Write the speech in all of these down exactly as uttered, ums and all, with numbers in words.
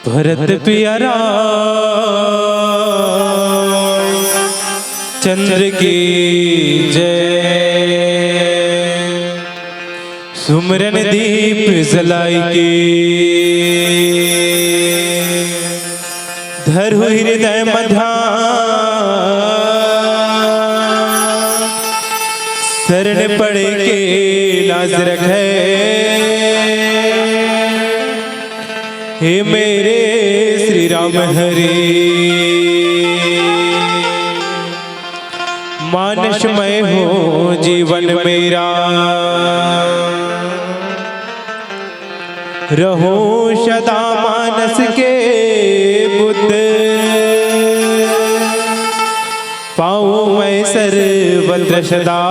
भरत प्यारा चंद्र की जय। सुमरन दीप जलाई के, धरहु हृदय म ध्यान। शरण पड़े के लाज रखे, हे मेरे श्री राम हरे। मानसमय हो जीवन मेरा, रहूं सदा मानस के बुद्ध। पाऊं मैं सर्वत्र सदा,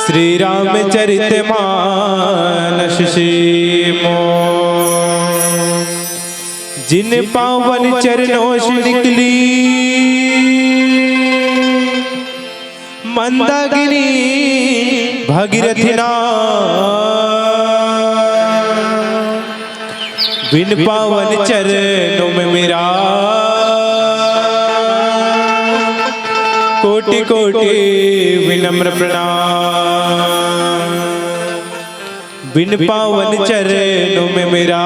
श्री रामचरित मानस से मोर। जिन पावन चरणों से निकली मंदाकिनी भागीरथी नाव, बिन पावन चरणों में मेरा कोटि कोटि विनम्र प्रणाम। बिन पावन चरणों में मेरा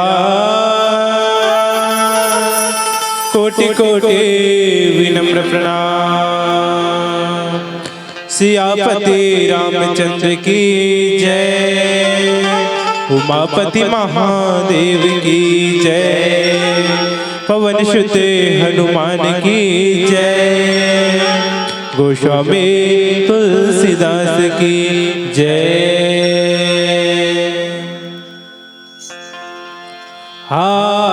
कोटि कोटि विनम्र प्रणाम। सियापति रामचंद्र की जय, उमापति महादेव की जय, पवन सुत हनुमान की जय, गोस्वामी तुलसीदास की जय। हा।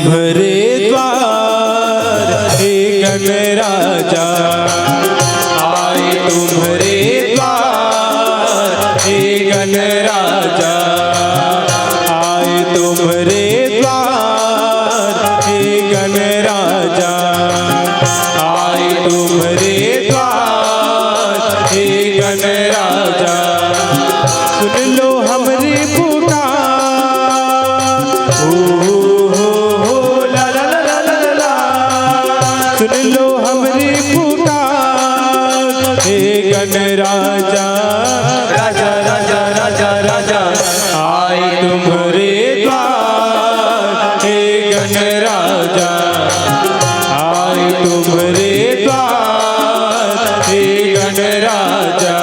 तुम्हरे द्वार हे गणराजा, आए तुम्हरे द्वार हे गणराजा, आए तुम्हरे द्वार हे गणराजा, आए तुम्हरे द्वार हे गणराजा। सुन लो हमरी पुकार, ओ हो हो हो, ला ला ला ला ला ला। सुन लो हमरी पुकार, हे गणराजा। राजा, राजा, राजा, राजा, आए तुम्हरे द्वार, हे गणराजा, आए तुम्हरे द्वार, हे गणराजा।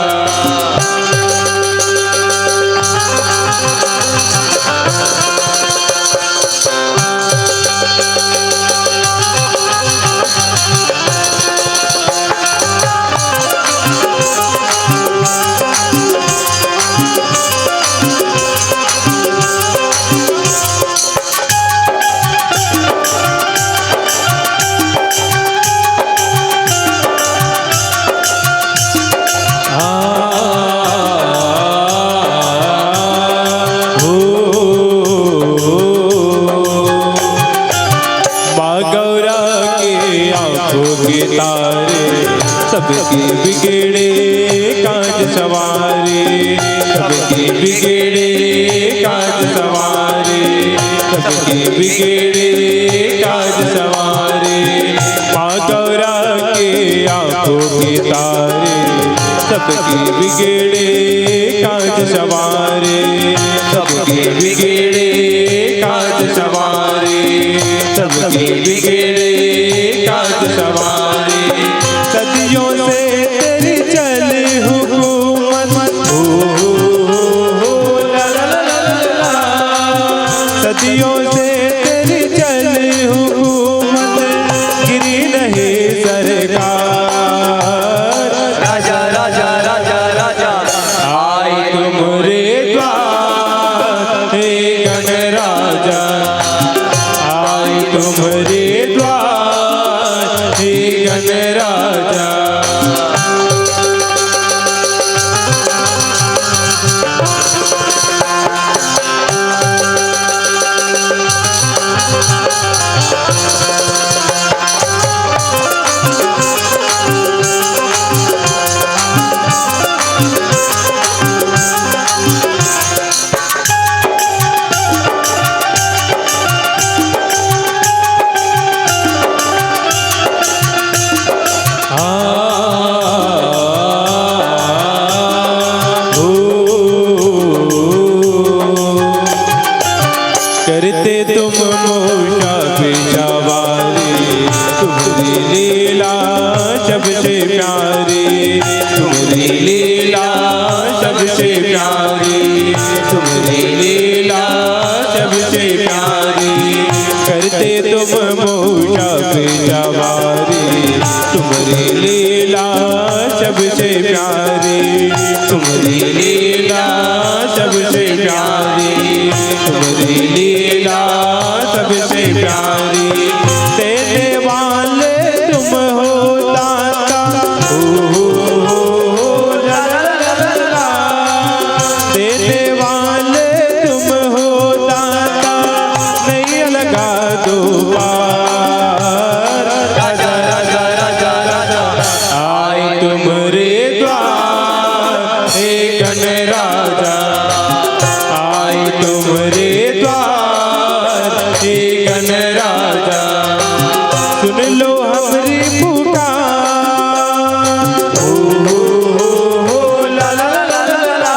माँ गौरा के आंखों के तारे, सबके बिगड़े काज संवारे, सबके बिगड़े काज संवारे, सबके बिगड़े काज संवारे। माँ गौरा के आंखों के तारे, सबके बिगड़े काज संवारे, सबके बिगड़े काज संवारे, सबके बिगड़े काज संवारे। सदियों से तेरी चली हुकूमत, ओ हो हो हो, ला ला ला ला ला। सदियों से तेरी चली हुकूमत, गिरी नहीं सरकार। राजा, राजा, राजा, राजा, आए तुम्हरे द्वार, हे गणराजा, आए तुम्हरे द्वार, हे गणराजा। करते तुम मूसा पे सवारी, तुम्हरी लीला सबसे प्यारी, तुम्हरी लीला सबसे प्यारी, तुम्हरी लीला सबसे प्यारी। करते तुम मूसा पे सवारी, तुम्हरी लीला सबसे प्यारी, तुम्हरी लीला सबसे प्यारी, तुम्हरी लीला सबसे प्यारी। देने वाले तुम हो दाता, ओ हो हो हो, ला ला ला ला ला। देने वाले तुम हो दाता, नैया लगा दो पार। राजा, राजा, राजा, राजा, आए तुम्हरे द्वार, हे गणराजा, आए तुम्हरे द्वार, हे गणराजा। सुन लो हमरी पुकार, ओ हो हो हो, ला ला ला ला ला।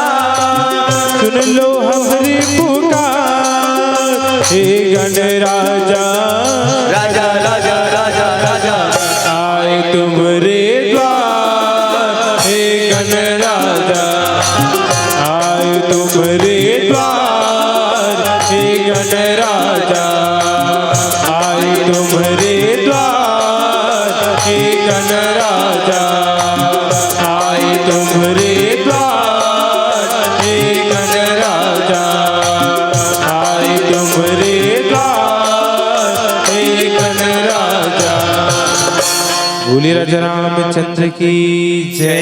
सुन लो हमरी पुकार, हे गणराजा। राजा, राजा, राजा, राजा, आए तुम्हरे द्वार, हे गणराजा, आए तुम्हरे द्वार, हे गणराजा, आए तुम्हरे द्वार, हे गणराजा, आए तुम्हरे द्वार, हे गणराजा, आए तुम्हरे द्वार, श्री रामचंद्र की जय।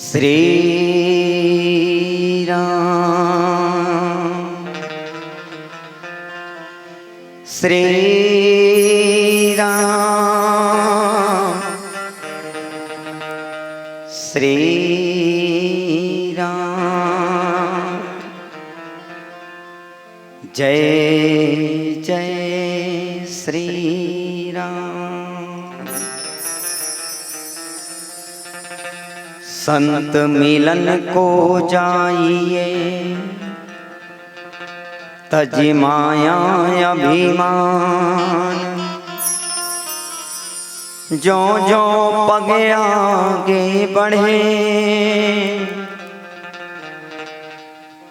श्री राम, श्री राम, श्री राम। जय जय श्री राम। संत मिलन को जाइए, तजि माया अभिमान। जो जो पग आगे बढ़े,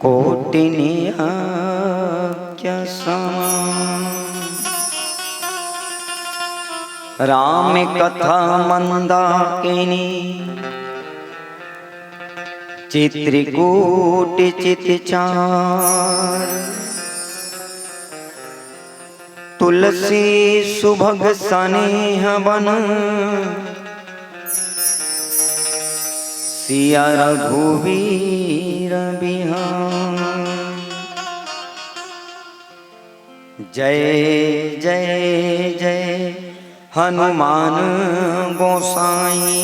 कोटिन आज्ञा समान। राम कथा मंदाकिनी, चित्रकूट चितचार। तुलसी सुभग सनेह बन, सिया रघुवीर बिहार। जय जय जय हनुमान गोसाई।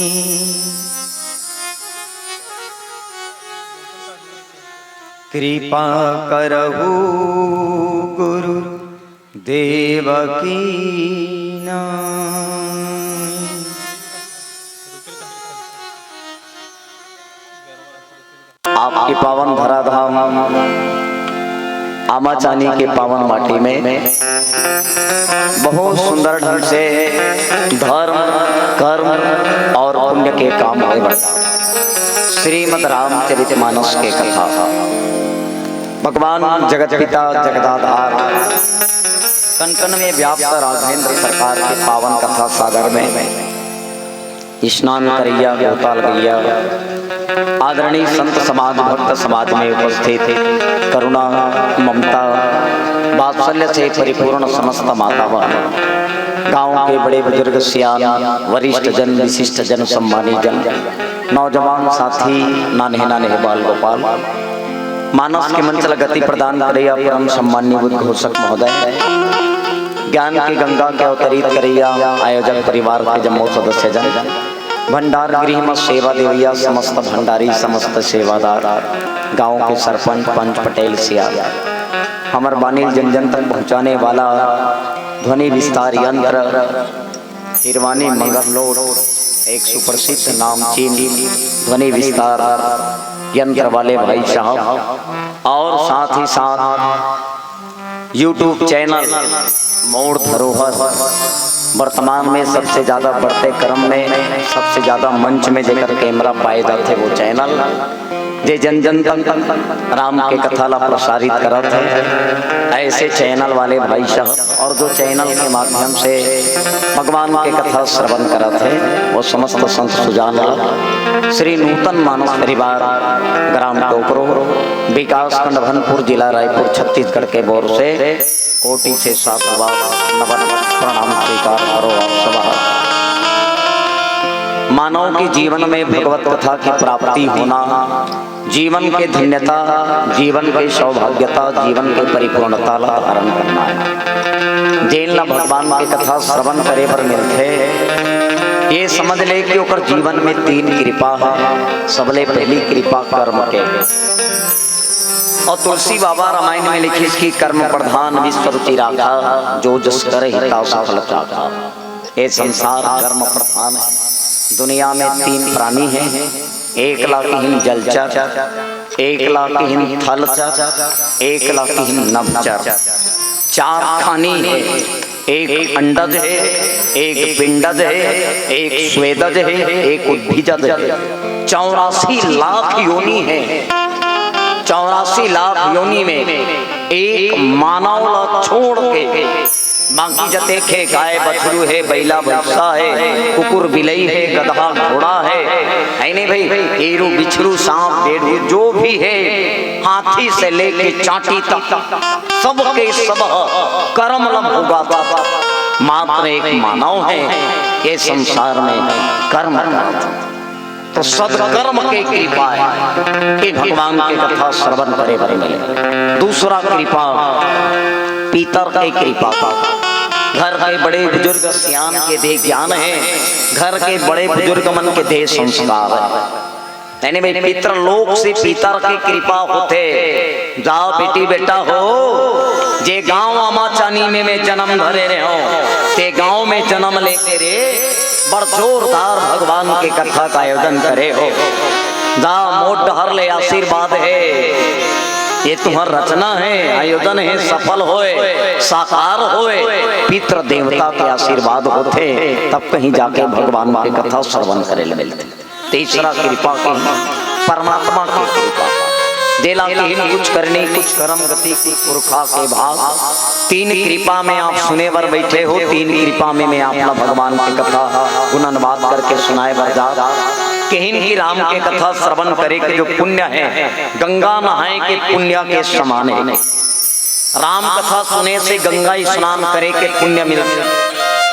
कृपा करहु गुरु देव की नाई। आपके पावन धराधाम आमाचानी के पावन माटी में बहुत सुंदर ढंग से धर्म, कर्म और पुण्य के काम होए बा। श्रीमद् रामचरित मानस के कथा। भगवान जगत पिता जगदाधार कन कन में व्याप्त राघवेंद्र सरकार के पावन कथा सागर में स्नान करैया, गोता लगैया, आदरणीय संत समाज, भक्त समाज में उपस्थित करुणा, ममता, वात्सल्य से परिपूर्ण समस्त माता बहन, गांव के बड़े बुजुर्ग, सियान, वरिष्ठ जन, विशिष्ट जन, सम्मानी जन, नौजवान साथी, नान्हे नान्हे बाल गोपाल, मानस के मंच ल गति प्रदान करैया परम सम्माननीय उद्घोषक महोदय, ज्ञान के गंगा के अवतरित करैया आयोजक परिवार के जम्मो सदस्य जन, भंडार गृह म सेवा देवैया समस्त भंडारी, समस्त सेवादार, गांव के सरपंच, पंच, पटेल, सियान, हमर बानी ल जन जन तक पहुंचाने वाला ध्वनि विस्तार यंत्र हिरवानी मंगरलोट, एक सुप्रसिद्ध नामचीन ध्वनि विस्तार यंत्र वाले भाई साहब, और साथ ही साथ YouTube चैनल मोर धरोहर, वर्तमान में सबसे ज्यादा बढ़ते क्रम में, सबसे ज्यादा मंच में जेकर कैमरा पाए जाथे वो चैनल, जे जन जन तक राम के कथा ला प्रसारित करत हे, ऐसे चैनल वाले भाई साहब, और जो चैनल के माध्यम से भगवान के कथा श्रवण करत हे, वो समस्त संत सुजान ला श्री नूतन मानस परिवार, ग्राम टोकरो, विकास खंड भनपुर, जिला रायपुर, छत्तीसगढ़ के ओर से कोटि से साधुवाद, नमन, प्रणाम स्वीकार करो आप सब। मानव के जीवन में भगवत कथा की प्राप्ति होना, जीवन के धन्यता, जीवन के सौभाग्यता, जीवन के परिपूर्णता ला धारण करना हे। जेन ला भगवान के कथा श्रवण करे बर मिलथे, ये समझ ले कि ओकर जीवन में तीन कृपा हे। सबले पहली कृपा कर्म के, और तुलसी बाबा रामायण में लिखिस कि कर्म प्रधान विश्व रुचि राखा, जो जस करहि ताहु सफल चाखा। ये संसार कर्म प्रधान हे। दुनिया में तीन प्राणी हे, एक ला किहिन जलचर, एक ला किहिन थलचर, एक ला किहिन नभचर। चार खानी हे, एक अंडज हे, एक पिंडज हे, एक स्वेदज हे, एक उद्भिजज हे। चौरासी लाख योनि हे, चौरासी लाख योनि में एक मानव ला छोड़ के बाकी जतेक हे, गाय बछरू हे, बइला भैंसा हे, कुकुर बिलई हे, गदहा घोड़ा हे, हे नहीं भाई, एरू बिछरू सांप डेढ़ू जो भी हे, हाथी से लेके चांटी तक सबके सब कर्म ला भोगाथे। मात्र एक मानव हे ये संसार में कर्म करत। तो सदकर्म के कृपा हे कि भगवान के कथा श्रवण करे बर मिले। दूसरा कृपा पितर के कृपा। घर के बड़े बुजुर्ग सियान के दे ज्ञान हे, घर के बड़े बुजुर्ग मन के दे संस्कार हे। यानी भाई पितृलोक से पितर के कृपा होथे। जा बेटी बेटा हो, जे गांव आमाचानी में मैं जन्म धरे रहे हो, ते गांव में जन्म लेके रे बड़ जोरदार भगवान के कथा का आयोजन करे हो। जा मोर डहर ले आशीर्वाद हे, ये तुम्हार रचना हे, आयोजन हे, सफल होए, साकार होए, पितृ देवता के आशीर्वाद होथे, तब कहीं जाके भगवान के कथा श्रवण करे ले मिलथे। तीसरा कृपा के, परमात्मा के कृपा। जेला किहिन कुछ करनी, कुछ करम गति, कुछ पुरखा के भाग। तीन कृपा में आप सुने बर बैठे हो, तीन कृपा में मैं आप ला भगवान के कथा गुण अनुवाद करके सुनाए बर जात। किहिन कि राम के कथा श्रवण करे के जो पुण्य हे, गंगा नहाए के पुण्य के समान हे। राम कथा सुने से गंगा स्नान करे के पुण्य मिलथे।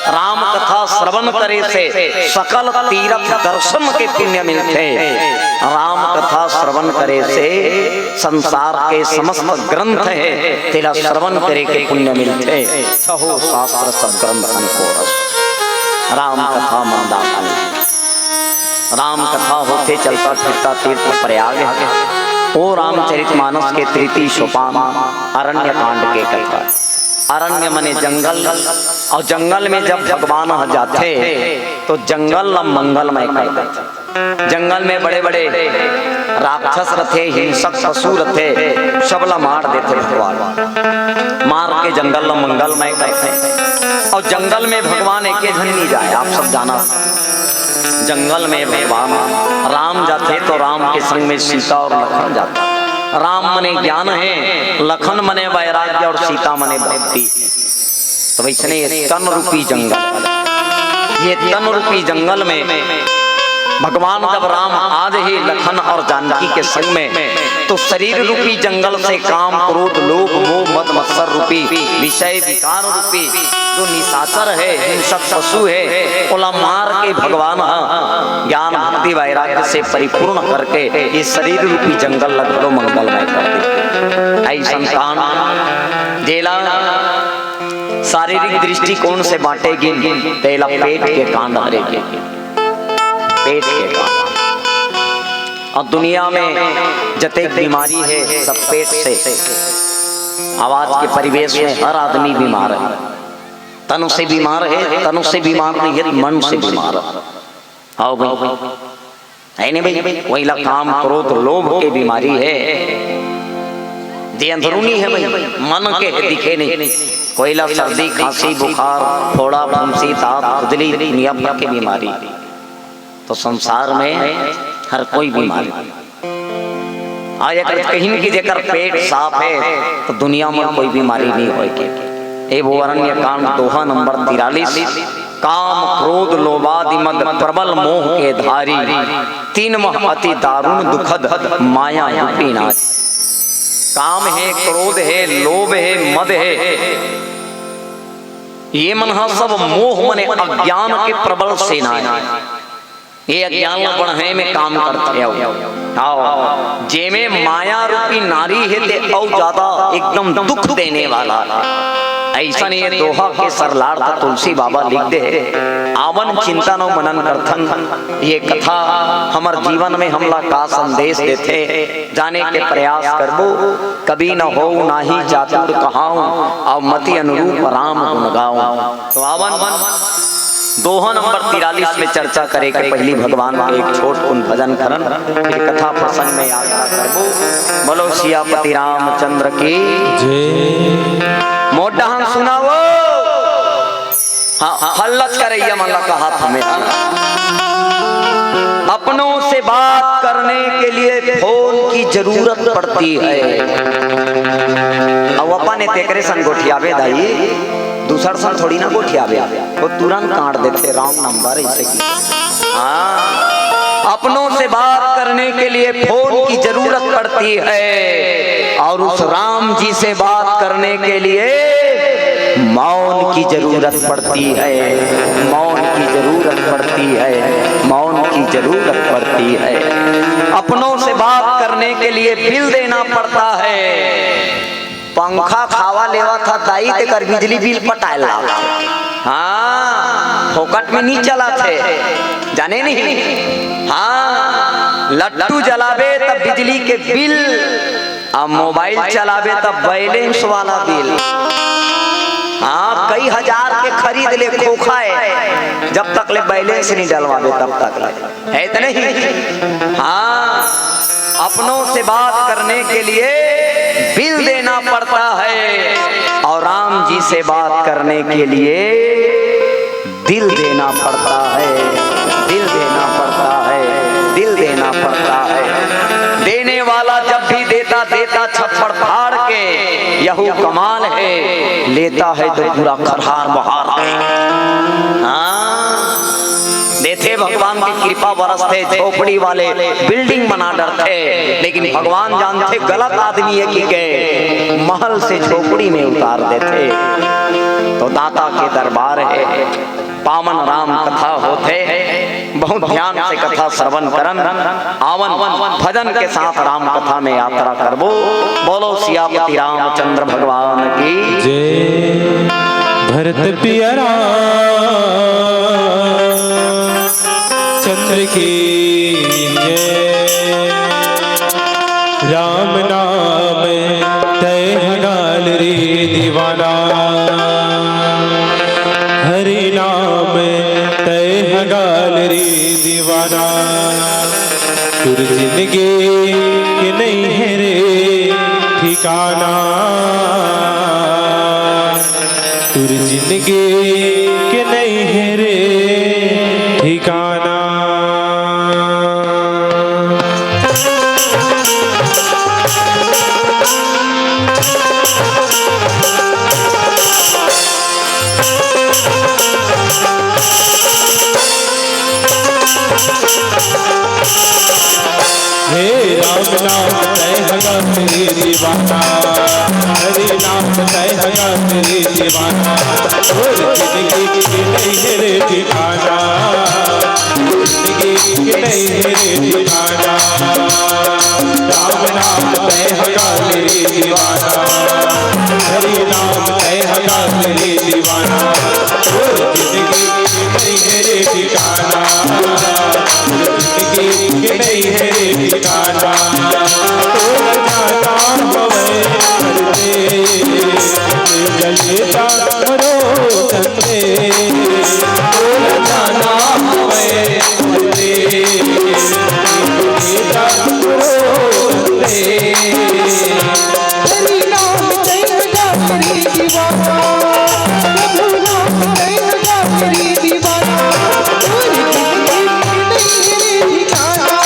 राम कथा श्रवण करे से सकल तीर्थ दर्शन के पुण्य मिलथे। राम कथा श्रवण करे से संसार के समस्त ग्रंथ हे, तेला श्रवण करे के पुण्य मिलथे। छहो शास्त्र सब ग्रंथन को रस। राम कथा मंदाकिनी। राम कथा होथे चलता फिरता तीर्थ प्रयाग हे। ओ रामचरितमानस के तृतीय सोपान अरण्य कांड के कथा। अरण्य मने जंगल, अउ जंगल में जब भगवान ह जाथे तो जंगल ल मंगलमय कर देथे। जंगल में बड़े-बड़े राक्षस रथे, हिंसक पशु रथे, सब ला मार देथे भगवान। मार के जंगल ला मंगलमय करथे। अउ जंगल में भगवान एके झन नइ जाय, आप सब जानत। जंगल में भगवान राम जाथे तो राम के संग में सीता अउ लखन जाथे। राम मने ज्ञान हे, लखन मने वैराग्य अउ सीता मने भक्ति। तो वैसने ये तन रूपी जंगल, ये तन रूपी जंगल में भगवान जब राम आ जाही लखन अउ जानकी के संग में, तो शरीर रूपी जंगल से काम, क्रोध, लोभ, मोह, मद, मत्सर रूपी विषय विकार रूपी जो निशाचर हे, हिंसक पशु हे, ओला मार के भगवान ह ज्ञान, भक्ति, वैराग्य से परिपूर्ण करके ये शरीर रूपी जंगल ला घलो मंगलमय कर दे। अइसन कांड जेला शारीरिक दृष्टिकोण से बांटे गिन, तेला पेट के कांड हरे गिन, पेट के कांड। अउ दुनिया में जतेक बीमारी हे, सब पेट से। अउ आज के परिवेश में हर आदमी बीमार हे, तन से बीमार हे, तन से बीमार नइ हे, मन से बीमार हे। हव भाई, हे नहीं भाई, वही ला काम, क्रोध, लोभ के बीमारी हे, जे अंदरूनी हे भाई, मन के हे, दिखे नहीं। कोई ला सर्दी, खांसी, बुखार, फोड़ा, फुंसी, ताप, खुजली, दुनिया भर के बीमारी। तो संसार में हर कोई बीमारी। आज अगर कहिन कि जेकर पेट साफ हे, तो दुनिया में कोई बीमारी नइ होय के। ए वो अरण्य कांड दोहा नंबर तिरालीस। काम क्रोध लोभादि मद प्रबल मोह के धारी, तीन मह अति दारुण दुखद माया रूपी नारी। काम हे, क्रोध हे, लोभ हे, मद हे, ये मन ह सब मोह मने अज्ञान के प्रबल सेना हे। ये अज्ञान ला बढ़ाए में काम करथे। अउ, अउ जेमे माया रूपी नारी हे, ते अउ ज्यादा एकदम दुख देने वाला हे। अइसन ये दोहा के सरलार्थ तुलसी बाबा लिख दे हे। आवन चिंतन अउ मनन करथन, ये कथा हमर जीवन में हमला का संदेश देथे, जाने के प्रयास करबो। कबि न होउ नाहीं चातुर कहाउँ, अउ मति अनुरूप राम गुण गाउँ। तो आवन दोहा नंबर तिरालीस में चर्चा करे के पहिली भगवान के एक छोट कुन भजन करन, फिर कथा प्रसंग में यात्रा करबो। बोलो सियापति रामचंद्र की जय। मोर डहन सुनावो। हाँ, हाँ, हल्लच करइया मन ला कहा था मैं। अपनों से बात करने के लिए फोन की जरूरत पड़ती है। अउ अपन ए तेकरे संग गोठियाबे दाई, दूसर संग थोड़ी ना गोठियाबे। वो तुरंत काट देथे, wrong number, इसे की। हाँ, अपनों से बात करने के लिए फोन की जरूरत पड़ती है, और उस राम जी से बात करने के लिए मौन की जरूरत पड़ती है, मौन की जरूरत पड़ती है, मौन की जरूरत पड़ती है। अपनों से बात करने के लिए बिल देना पड़ता है। पंखा खावा लेवा था दाई, तेकर बिजली बिल पटाए ला। हाँ, फोकट में नहीं चला थे, जाने नहीं। हाँ, लट्टू जलाबे तब बिजली के बिल, अब मोबाइल चलाबे तब बैलेंस वाला बिल। हाँ, कई हजार के खरीद ले खोखा है, जब तक ले बैलेंस नहीं डलवाबे तब तक ले, है तो नहीं? हाँ, अपनों से बात करने के लिए बिल देना पड़ता है और राम जी से बात करने के लिए दिल देना पड़ता है, दिल देना पड़ता है, दिल देना पड़ता है। देने वाला जब भी देता, देता छप्पड़ फाड़ के, यहू कमाल है, लेता है तो पूरा खरहार बहार के। हाँ, देथे भगवान की कृपा बरसथे, झोपड़ी वाले बिल्डिंग बना डरथे, लेकिन भगवान जानथे गलत आदमी है कि के महल से झोपड़ी में उतार देथे। तो दाता के दरबार है, पावन राम कथा होथे, बहुत ध्यान से कथा श्रवण करन। आवन, भजन के साथ राम कथा में यात्रा करबो। बोलो सियापति रामचंद्र भगवान की। जय। भरत पिया राम चंद्र की जय। राम नाम तय हगाल रे दीवाना, हरि नाम तय हगाल रे दीवाना। तुर जिंदगी के नहीं है रे ठिकाना, तुर जिंदगी के नहीं है रे ठिकाना। हे राम नाम तय हगाल रे दीवाना, हरि नाम तय हगाल रे दीवाना। और जिंदगी की नहीं है रे ठिकाना, जिंदगी की नहीं है रे ठिकाना। राम नाम तय हगाल रे दीवाना, हरि नाम तय हगाल रे दीवाना। और जिंदगी की नहीं है रे ठिकाना, जिंदगी के नहीं है रे ठिकाना। तोर जाना हवै परदेस, जलेता मरो संदेस। तोर जाना हवै परदेस, जलेता मरो संदेस। हरि नाम जय हगाल रे दीवाना, प्रभु नाम जय हगाल रे दीवाना। और जिंदगी नहीं है रे ठिकाना,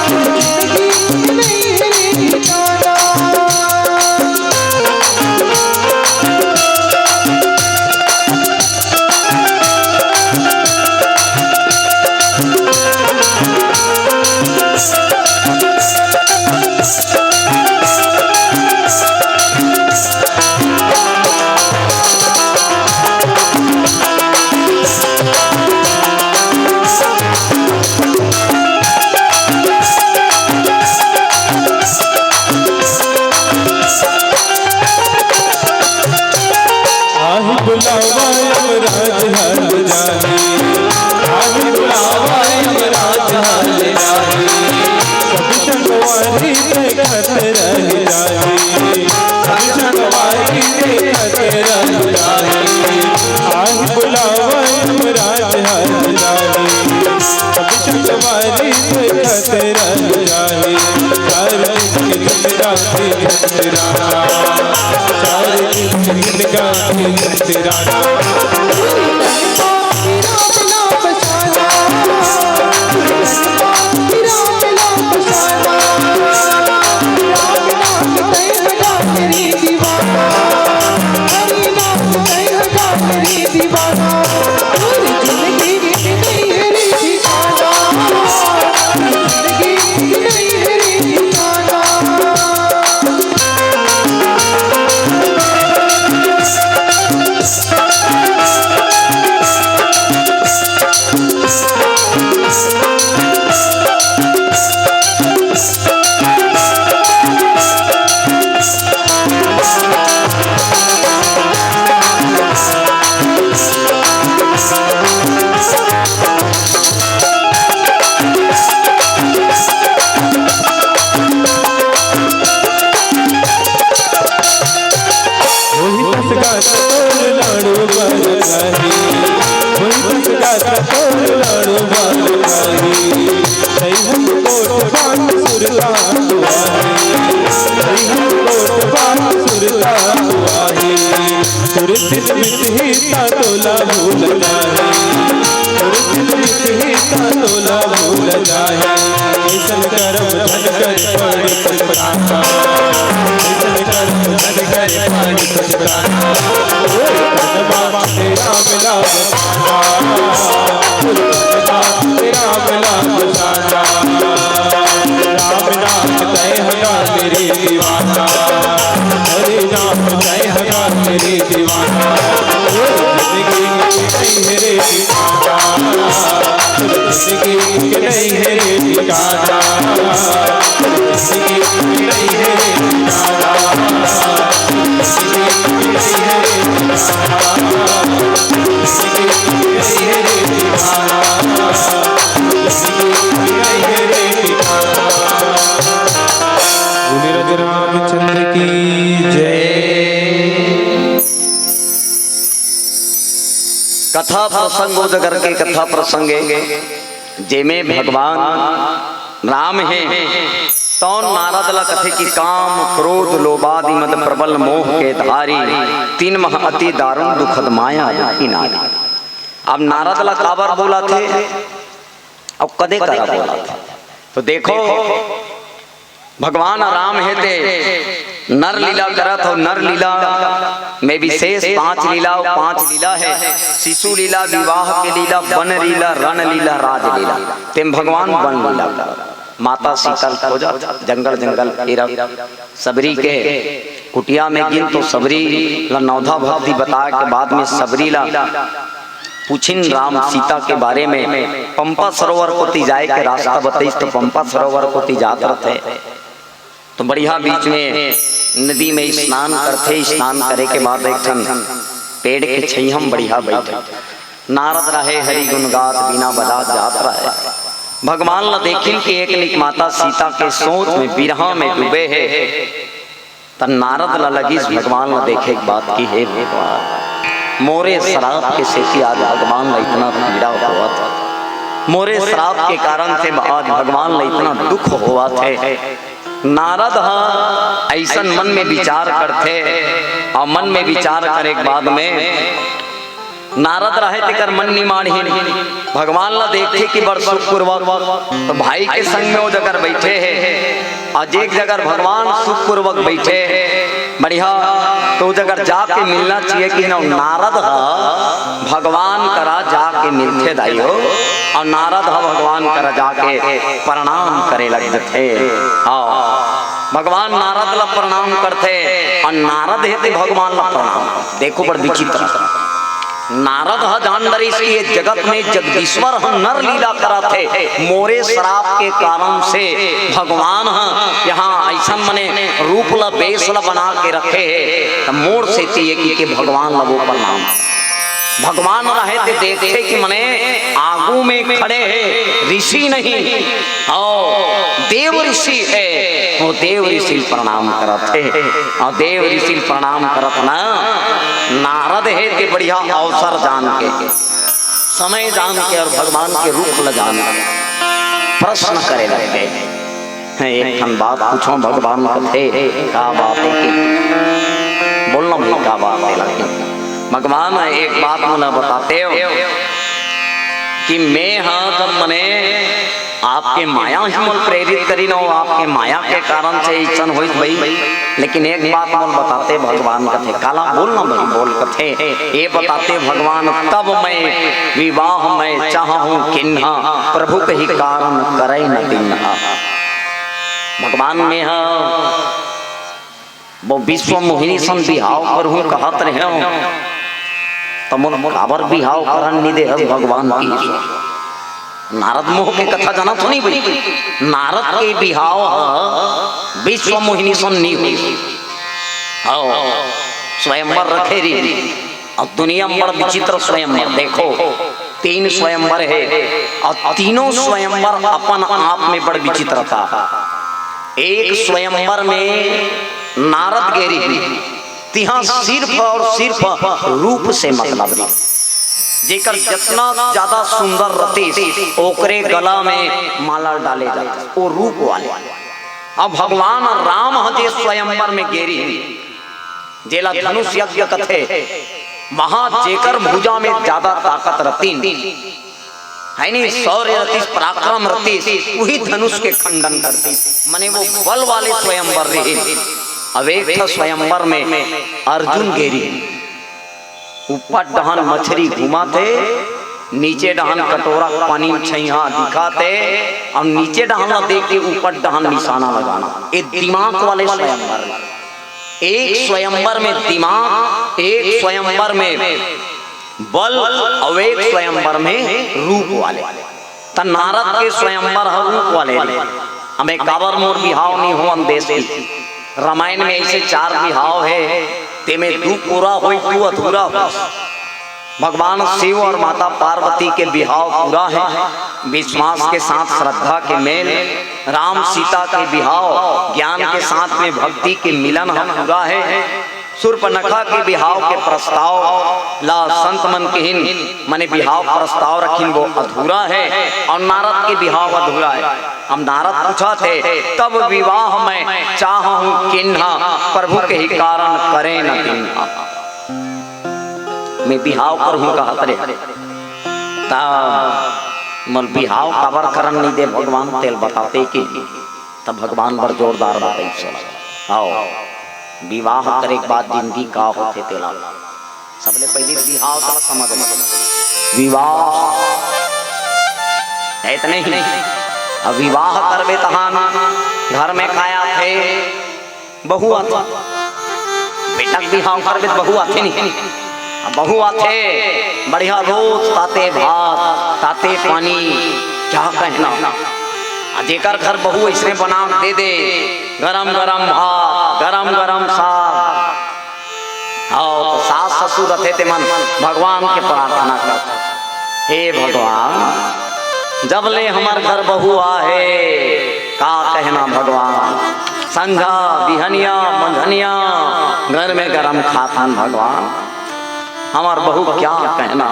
जिंदगी नहीं है रे ठिकाना। आहि बुलावा यमराज हल जाही, आहि बुलावा यमराज हल जाही। सब संगवारी देखत रह जाही, सब संगवारी देखत रह जाही। आहि बुलावा यमराज हल जाही, सब संगवारी देखत रह जाही। चार दिन के दिन रात झंझनाना, चार दिन के दिन रात झंझनाना। कोट बांध सुरता हुआ है, हरिहर कोट बांध सुरता हुआ है। सुरतिन मिटही ता तोला भूल जाए, सुरतिन मिटही ता तोला भूल जाए। ऐसन करम धन कर पड़ पछताना, ऐसन करम धन कर पड़ पछताना। ओ धन बाप तेरा मिला बसाना, ओ धन बाप तेरा मिला बसाना। राम नाम तय हगा मेरे दीवाना, हरे नाम तय हगा मेरे दीवाना। ओ जिंदगी नहीं है रे ठिकाना, जिंदगी नहीं है रे ठिकाना, जिंदगी नहीं है रे ठिकाना, जिंदगी नहीं है रे ठिकाना। बोले राजा रामचंद्र की जय। कथा प्रसंग उजागर के कथा प्रसंग ए, जेमे भगवान राम हे, तौन नारद ला कथे कि काम, क्रोध, लोभादि, मद, प्रबल, मोह के धारी, तीन मह अति दारुण दुखद माया दुखी नारी। अब नारद ला काबर बोलाथे, अउ कदे करा बोलाथे? तो देखो, भगवान राम हे ते नर लीला करत हो, नर लीला में विशेष पांच लीला, अउ पांच लीला हे, शिशु लीला, विवाह के लीला, वन लीला, रण लीला, राज लीला। तेम भगवान वन लीला करत, माता सीता ल खोजत, जंगल जंगल फिरत, सबरी के कुटिया में गिन तो सबरी ला नवधा भक्ति बताए के बाद में सबरी ला पूछिन राम सीता के बारे में। पंपा सरोवर कोति जाए के रास्ता बताइस तो पंपा सरोवर कोति जात रथे, तो बढ़िया बीच में नदी में स्नान करथे। स्नान करे के बाद एक ठन पेड़ के छइहा म बढ़िया बइठे नारद रहे, हरि गुण गात बीना बजात जात रहे। भगवान ला देखिन कि एक निक माता सीता के सोच में, बिरहा में डूबे हे। त नारद ला लगिस भगवान ला देखे के बाद कि हे भगवान, मोरे श्राप के सेती आज भगवान ला इतना पीड़ा होवत हे, मोरे श्राप के कारण से आज भगवान ला इतना दुख होवत हे। नारद ह अइसन मन में विचार करथे, अउ मन में विचार करे के बाद में नारद रहे तेकर मन निमाड़ही, भगवान ला देखथे कि बड़ सुखपूर्वक, तो भाई के संग में ओ जगह बइठे हे, अउ एक जगह भगवान सुखपूर्वक बइठे हे, बढ़िया, तो ओ जगह जाके मिलना चाहिए कि ना। नारद ह भगवान करा जाके मिलथे दाई हो, अउ नारद ह भगवान करा जाके प्रणाम करे लग जथे। हाँ, भगवान नारद ला प्रणाम करथे, अउ नारद हे ते भगवान ला प्रणाम। देखो, बड़ विचित्र। नारद ह जान डरिस कि ये जगत में जगदीश्वर ह नर लीला करत हे, मोरे श्राप के कारण से भगवान ह यहाँ अइसन मने रूप ला, बेस ला बना के रखे हे, त मोर सेती ये कि के भगवान ला वो प्रणाम। भगवान रहे ते देखथे कि मने आगू में खड़े हे ऋषि नहीं, अउ देव ऋषि हे, वो देव ऋषि ल प्रणाम करत हे। अउ देव ऋषि ल प्रणाम करत ना, नारद हे ते बढ़िया अवसर जान के, समय जान के अउ भगवान के रूप ल जान के प्रश्न करे लगे। एक ठन बात पूछो भगवान कथे, का बात हे कि? बोलना भाई, का बात हे लगे? भगवान एक बात मोला बताते हो कि मैं हा जब मने आपके माया ही मोल प्रेरित करी न हो, आपके माया के कारण से अइसन होइस भाई। लेकिन एक बात मोल बताते भगवान कथे, काला बोलना भाई, बोल कथे, ये बताते भगवान, तब मैं विवाह मैं चाहूं किन्हा, प्रभु कही कारण करे न दिन्हा। भगवान में हा वो विश्व मोहिनी सन बिहाव करहूं कहत रहे हो, त मोर काबर बिहाव करन नि दे हस भगवान की? नारद मोह के कथा जाना तो नहीं भाई, नारद के बिहाव ह विश्व मोहिनी सन नहीं हुई। आओ, स्वयंवर रखे रही। अब दुनिया में बड़ विचित्र स्वयंवर, देखो, तीन स्वयंवर हे अउ तीनों स्वयंवर अपन आप में बड़ विचित्रता। एक स्वयंवर में नारद गे रही, तिहां सिर्फ अउ सिर्फ रूप से मतलब रही। जेकर जतना ज्यादा सुंदर रतिस, ओकरे गला में माला डाले जाथे, वो रूप वाले। अब भगवान राम ह जे स्वयंवर में गे रिहिन, जेला धनुष यज्ञ कथे, वहां जेकर भुजा में ज्यादा ताकत रतिन, है नी, शौर्य रतिस, पराक्रम रतिस, वही धनुष के खंडन करतिस। मने वो बल वाले स्वयंवर रिहिन। अब एक ठा स्वयंवर में अर्जुन गे रिहिन। ऊपर डहन मछरी घुमाथे, नीचे डहन कटोरा पानी में छइहा दिखाथे, अउ नीचे डहन ला देख के ऊपर डहन निशाना लगाना। ये दिमाग वाले स्वयंवर। एक स्वयंवर में दिमाग, एक स्वयंवर में बल, अउ एक स्वयंवर में रूप वाले। त नारद के स्वयंवर ह रूप वाले रे। हमें काबर मोर बिहाव नहीं होवन देस की। रामायण में ऐसे चार बिहाव हे, तेमे दू पूरा होई, दू अधूरा होई। भगवान शिव और माता पार्वती के बिहाव पूरा हे। विश्वास के साथ श्रद्धा के मेल, राम सीता के बिहाव, ज्ञान के साथ में भक्ति के मिलन ह पूरा हे। शूर्पणखा के बिहाव के प्रस्ताव ला संत मन किहिन, मने बिहाव प्रस्ताव रखिन, वो अधूरा हे, और नारद के बिहाव अधूरा हे। अब नारद पूछत हे, तब विवाह मैं चाहहूँ किन्हा, प्रभु के ही कारण करे न तिन्हा। मैं बिहाव करहूँ कहत रे, त मोला बिहाव काबर करन नहीं दे भगवान, तेला बताते कि तब भगवान बर जोरदार बात आई सुना। आओ, विवाह करे के बाद जिंदगी का होथे तेला। सबले पहले बिहाव तेला समझ लो। विवाह है तो नहीं? अब विवाह करबे तहान घर में का आथे? बहू आथे। बेटा के बिहाव करबे त बहू आथे नहीं? अब बहू आथे, बढ़िया रोज ताते भात, ताते पानी, क्या कहना। आ जेकर घर बहू ऐसने बना के दे दे, गरम गरम भात, गरम गरम साग, अउ तो सास ससुर रथे ते मन भगवान के प्रार्थना करथे, हे भगवान, जब ले हमर घर बहू आहे, का कहना भगवान, संझा, बिहनिया, मंझनिया, घर में गरम खाथन भगवान। हमर बहू क्या कहना,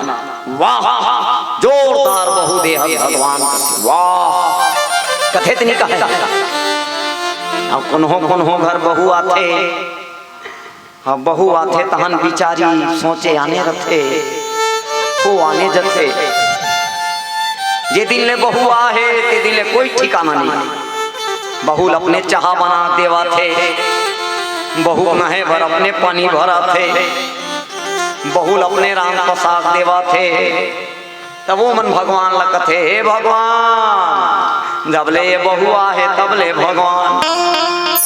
वाह, जोरदार बहू देहत भगवान, वाह, कथे त नहीं कहे। अब कोनो कोनो घर बहू आथे, अब बहू आथे तहन बिचारी सोचे आने रथे, हो आने जथे। जे दिन ले बहू आहे, ते दिन ले कोई ठिकाना नहीं। बहू ल अपने चाहा बना देवाथे, बहू नहे बर अपने पानी भराथे, बहू ल अपने रांध पसाक देवाथे। तब वो मन भगवान ल कथे, हे भगवान, जब ले ये बहू आहे तब ले भगवान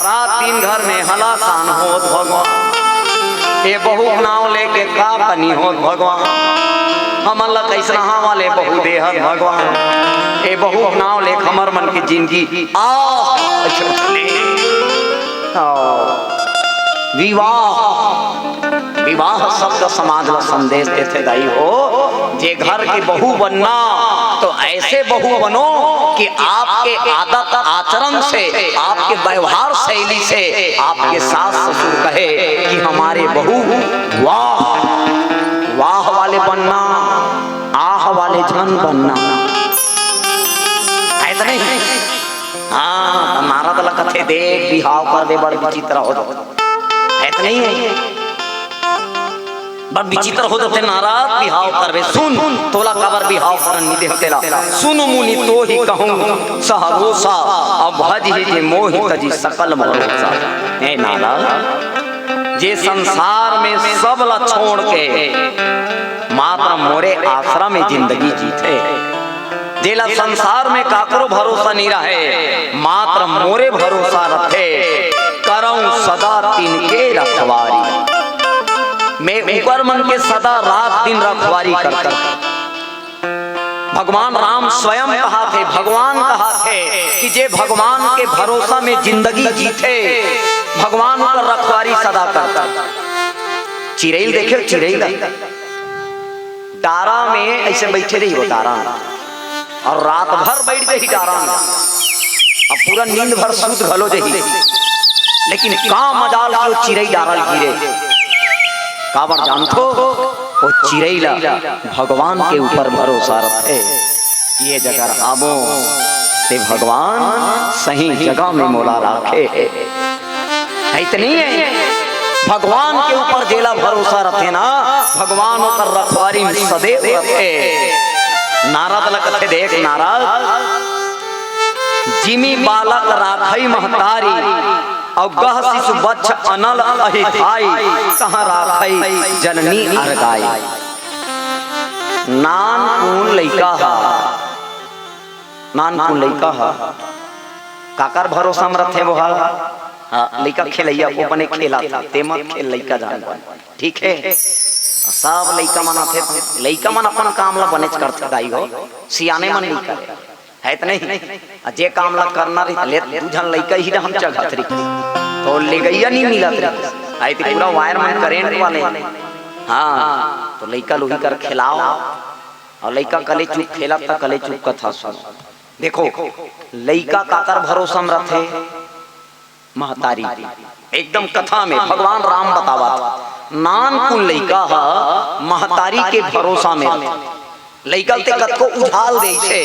रात दिन घर में हलाकान होत भगवान। ये बहू के नाव लेके का कनी होत भगवान। हमन ल कैसनहा वाले बहू देहत भगवान। ये बहू के नाव लेके हमर मन के जिंदगी आ, अच्छा, ले। आओ। विवाह, विवाह शब्द समाज ला संदेश देथे दाई हो। जे घर के बहू बनना तो ऐसे बहू बनो कि आपके आदत आचरण से, आपके व्यवहार शैली से आपके सास ससुर कहे कि हमारे बहू वाह, वाह वाले बनना, आह वाले झन बनना। है तो नहीं? हाँ, त नारद ल कथे, देख, बिहाव करबे बड़ विचित्र हो जाथे। है त नहीं है? बड़ विचित्र हो जाथे नारद, बिहाव करबे। सुन, तोला काबर बिहाव करन नि देहूं तेला। सुन मुनि तोहि कहूं सहरोसा, अब भजहि जे मोहि तजि सकल भरोसा। हे नारद, जे संसार में सब ला छोड़ के मात्र मोरे आसरा में जिंदगी जीथे, जेला संसार में काकरो भरोसा नइ रहे, मात्र मोरे भरोसा रथे, करऊं सदा तिनके रखवारी। मैं उकर मन के सदा रात दिन रखवारी करथंव। भगवान राम स्वयं कहाथे, भगवान कहाथे कि जे भगवान के भरोसा में जिंदगी जीथे, भगवान उकर रखवारी सदा करथे। चिरई ल देखे, चिरई ल डारा में ऐसे बैठे रही वो डारा में, और रात भर बैठ जाही डारा में, अब पूरा नींद भर सूत घलो जाही, लेकिन का मजाल के वो चिरई डारा ल गिरे। काबर जानथो? ओ चिरई ला भगवान के ऊपर भरोसा रथे कि ये जगह रहाबो ते भगवान सही जगह में मोला राखे। अइतने भगवान के ऊपर जेला भरोसा रथे ना, भगवान ओकर रखवारी में सदैव रथे। नारद ला कथे, देख नारद, जिमि बालक राखइ महतारी, अउ गह सिसु बच्छ अनल अहिधाई, तहाँ राखइ जननी अरगाई। नानकुन लइका ह, नानकुन लइका ह, काकर भरोसा म रथे वो ह? हाँ, लइका खेलइया, वो बने खेलत हे, ते मत खेल, लइका जान बन। ठीक हे, सब लइका मन आथे, लइका मन अपन काम ला बनेच करथे दाई हो, सियाने मन नइ करे। हे त नहीं? आ जे काम ला करना रही, ले दू झन लइका ही हम चघत रही, तो लेगइया नहीं मिलत रही। आई तो पूरा वायर मन करंट वाले। हाँ, तो लइका लोही कर खेलाओ, अउ लइका कले चुप खेलत त कले चुप कथा सुनो। देखो, लइका काकर भरोसा म रथे? महतारी। एकदम कथा में भगवान राम बतावत, नानकुन लइका ह महतारी के भरोसा में रथे। लइका ल ते कतको उझाल देइसे,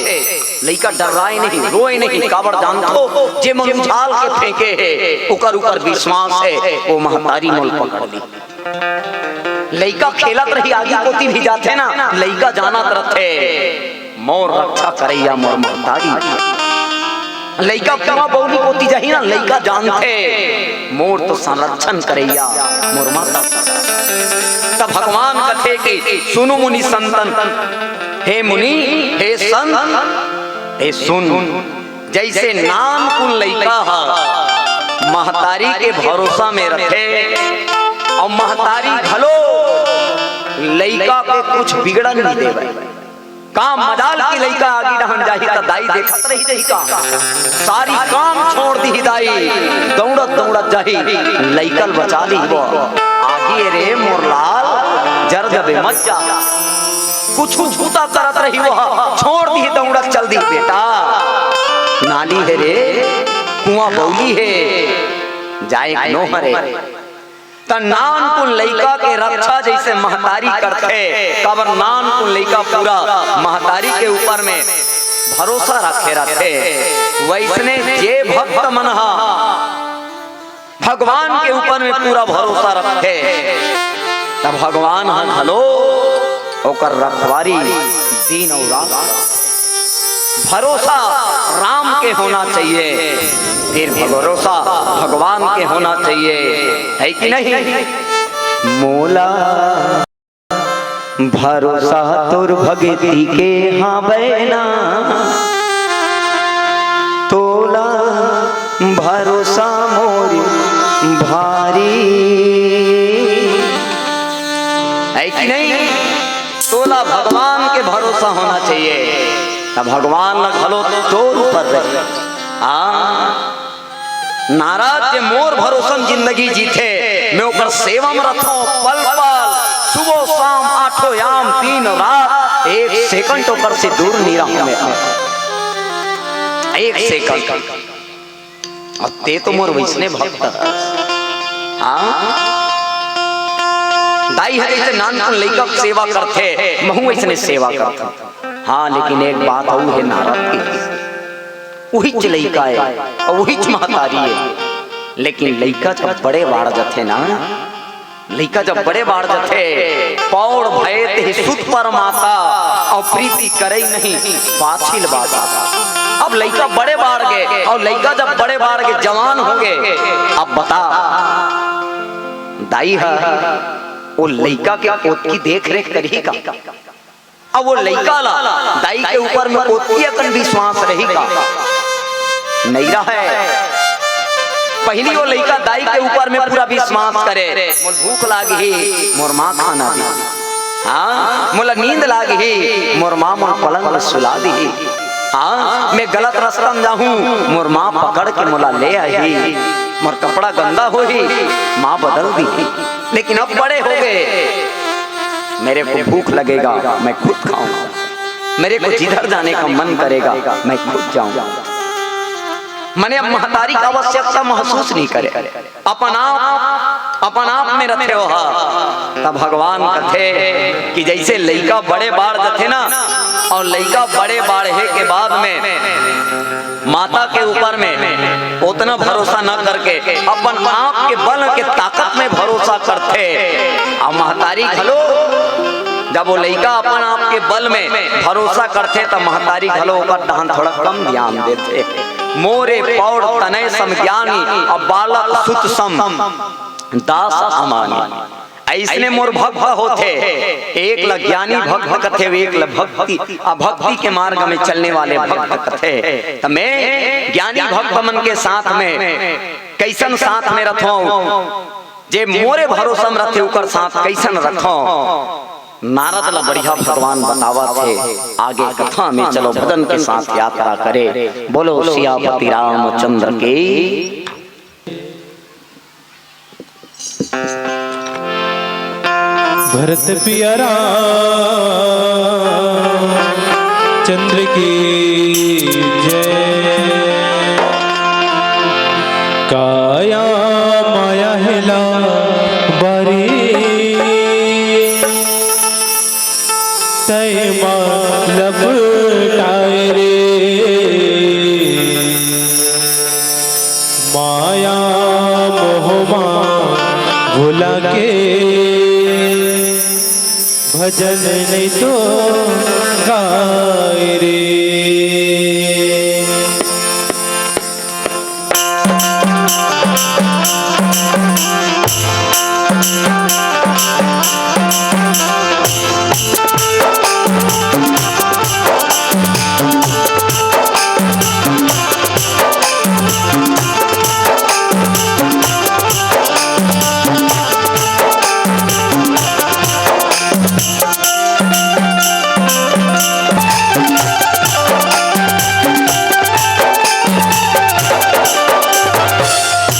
लइका डर्राय नहीं, रोय नहीं, काबर जानथो, जे मन उझाल के फेंके हे, ओकर ऊपर विश्वास हे, वो महतारी मोल पकड़ ली। लइका खेलत रही, आगी कोती भी जाथे ना, लइका जानत रथे, मोर रक्षा करइया मोर महतारी। लइका कुआं बउली कोती जाही ना, लइका जानथे, मोर तो संरक्षण करइया मोर माता। तब भगवान कथे कि सुनु मुनि संतन, हे मुनि, हे संत, हे सुन, जइसे नानकुन लइका ह महतारी के भरोसा में रथे, अउ महतारी घलो लइका के कुछ बिगड़न नइ देवय। का मजाल कि लइका आगी डहन जाही त दाई देखत रही जाही का? सारी काम छोड़ दिही दाई, दउड़त दउड़त जाही, लइका ल बचा लिही वो। आगी ए रे मोर लाल, जर जबे मत जा। कुछु बूता करत रही वो, छोड़ दिही दउड़त चल दिही बेटा। नाली हे रे, कुआं बउली हे, जाए के नो हरे। त नानकुन लइका के रक्षा जइसे महतारी करथे, काबर नानकुन लइका पूरा महतारी के ऊपर में भरोसा रखे रथे, वइसने जे भक्त मन ह भगवान के ऊपर में पूरा भरोसा रखे, त भगवान ह घलो ओकर रखवारी दिन अउ रात। भरोसा राम के होना चाहिए, फिर भरोसा भगवान के होना चाहिए, है कि नहीं? मोला भरोसा तोर भगती के हावय ना, तोला भरोसा मोर भारी। है कि नहीं? तोला भगवान के भरोसा होना चाहिए, त भगवान ल घलो तोर ऊपर रही। हाँ, नारद जे मोर भरोसा म जिंदगी जीथे, मैं ओकर सेवा म रथों पल पल, सुबह शाम आठों याम दिन रात, एक सेकंड ओकर से दूर नइ रहूं मैं। एक सेकंड। अउ ते तो मोर वइसने भक्त हस। हाँ? दाई ह जइसे नानकुन लइका के सेवा करथे, महूं वइसने सेवा करथों। हाँ, लेकिन एक बात अउ हे नारद के, उहीच लइका ए, अउ उहीच महतारी ए, लेकिन लइका जब बड़े बाढ़ जथे ना, लइका जब बड़े बाढ़ जथे, पौड़ भये तेहि सुत पर माता, अउ प्रीति करइ नहीं पाछिल बाता। अब लइका बड़े बाढ़ गे, अउ लइका जब बड़े बाढ़ गे, जवान हो गे, अब बता, दाई ह ओ लइका के ओतकी देख रेख करही का? अब वो लइका ला दाई के ऊपर में ओतकी अकन विश्वास रही का? नइ रहय। पहिली वो लइका दाई के ऊपर में पूरा विश्वास करे, मोर भूख लाग ही, मोर माँ खाना दी। हाँ, मोला नींद लाग ही, मोर माँ मोर पलंग में सुला दी। हाँ, मैं गलत रास्ता में जाहूँ, मोर माँ पकड़ के मोला ले आही, मोर कपड़ा गंदा होही, माँ बदल दी। लेकिन अब बड़े हो गए, मेरे को भूख लगेगा, मैं खुद खाऊंगा। मेरे को जिधर जाने का मन करेगा, मैं खुद जाऊंगा। मने अब महतारी के आवश्यकता महसूस नहीं करे, अपन आप, अपन आप में रथे ओहा। तब भगवान कथे कि जैसे लइका बड़े बाढ़ जथे ना, और लइका बड़े बाढ़े के बाद में माता के ऊपर में उतना भरोसा न करके अपन आप के बल के ताकत में भरोसा करथे। अब महतारी घलो जब वो लइका अपन आप के बल में भरोसा करथे, त महतारी घलो ओकर डहन थोड़ा कम ध्यान देथे। "मोरे पौर तनय सम ज्ञानी, अब बालक सुत सम दास अमानी।" अइसने मोर भक्त होथे, एक ल ज्ञानी भक्त कथे, एक ल भक्ति, अभक्ति के मार्ग में चलने वाले भक्त कथे। त मैं ज्ञानी भक्त मन के साथ में कइसन साथ में रथों, जे मोरे भरोसा में रथे, ओकर साथ कइसन रखों। नारद ला बढ़िया भगवान बतावत हे। आगे कथा में चलो, भजन के साथ यात्रा करे। बोलो सियापति रामचंद्र की। भरत पिया रामचंद्र की जय। काया माया हेला बारी, तय मा लपटाए रे। माया मोह मा भुला के, भजन नहीं तो गाय रे।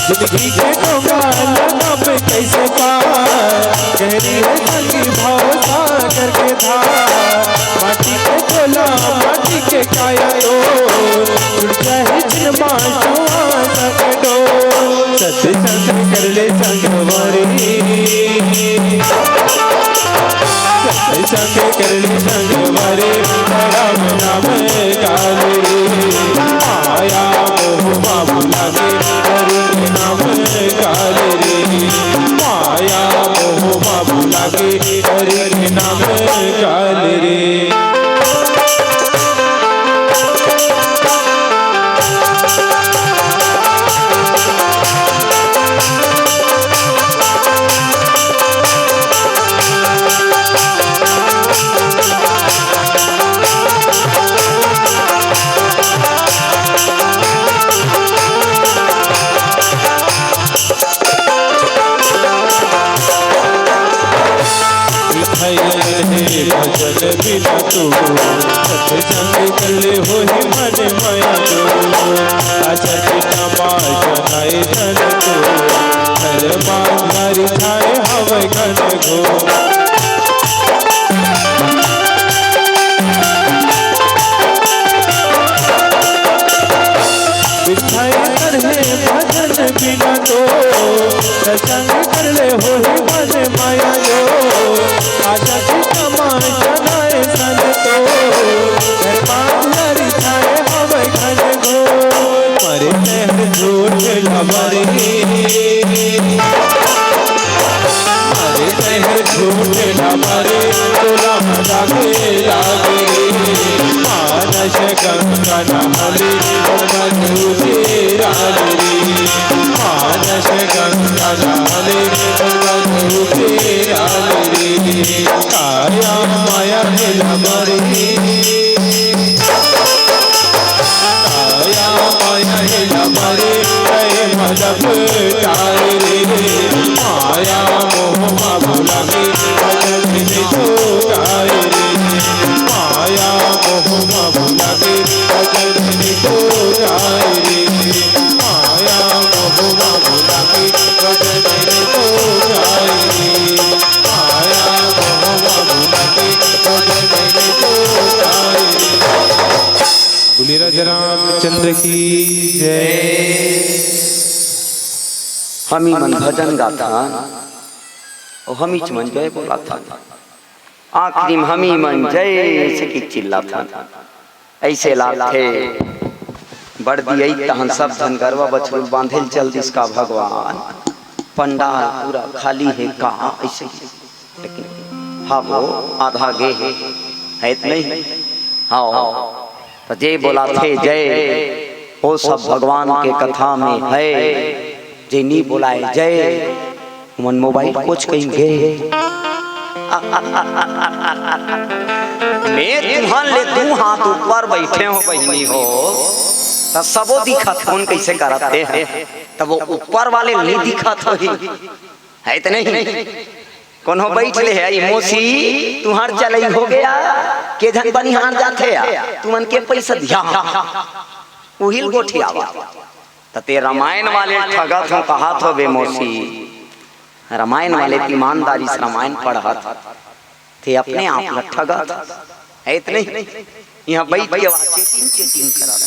जिंदगी के डोंगा लगा पे कैसे पार, गहरी है संगी भाव सागर के धार। माटी के टोला, माटी के काया तो, टूट जाए जिन मासुआ संग डोर। सत्संग कर ले संगवारी, सत्संग कर ले संगवारी, राम नाम काल रे। माया मोह बाबू लागे, हरि नाम काल रे। माया मोह बाबू लागे, हरि नाम काल रे। मिठाई रहे भजन बिना तू, सत्संग कर ले होही मन माया जो। आजा चिता बाज नाय धन तू, हर बांधारी छाए हवे घन घोर। बिछाई कर है भजन बिना तो, सत्संग कर ले होही मन माया जो। आजा की कमाई जनाए सन तो, घर बांध लरी छाए हवे घन घोर। मरे शहर झूठ लबरी, अरे शहर झूठ न मरे, तोला दागे लागे रे। मानस गंगा नहाले, मन उतेराल रे। मानस गंगा नहाले, मन उतेराल रे। काया माया हेला मरे, काया माया हेला मरे, कहे मजब तारे रे। माया मोह मा भुला के, भजन में तो गाए रे। माया मोह मा भुला के, भजन में तो गाए रे। माया मोह मा भुला के, भजन में तो गाए रे। माया मोह मा भुला के, भजन में तो गाए रे। बोलिए राजा राम चंद्र की जय। हमी मन भजन गाथन, अउ हमीच मन जय बोलाथन। आखिरी म हमी मन जय से कि चिल्लाथन। अइसे लागथे, बड़ दियई तहन सब धन गरवा बछरू ल बांधे ल चल दिस का भगवान। पंडाल पूरा खाली हे का? अइसे। लेकिन हाँ वो आधा गे हे, हे त नहीं? हाँ, त जे बोलाथे जय, वो सब भगवान के कथा में हे। जे नी बोलाय जय, ओमन मोबाइल कोच कहीं गे हे। मैं तुमन ले दू हाथ ऊपर बइठे हों बहिनी हो, त सबो दिखत हों कइसे करत हे, त वो ऊपर वाले ल नी दिखत होही, हे त नहीं? कोनो बइठ ले हे, "अई मौसी, तुंहर चलई हो गे, के झन बनिहार जाथे या, तुमन के पइसा दिहा।" उही ल गोठियावा। त ते रमायन वाले ल ठगत हों कहत होबे मौसी, रमायन वाले त ईमानदारी से रमायन पढ़त, ते अपने आप ल ठगत, हे त नहीं? इहाँ बइठ के वा चेटिंग, चेटिंग करत।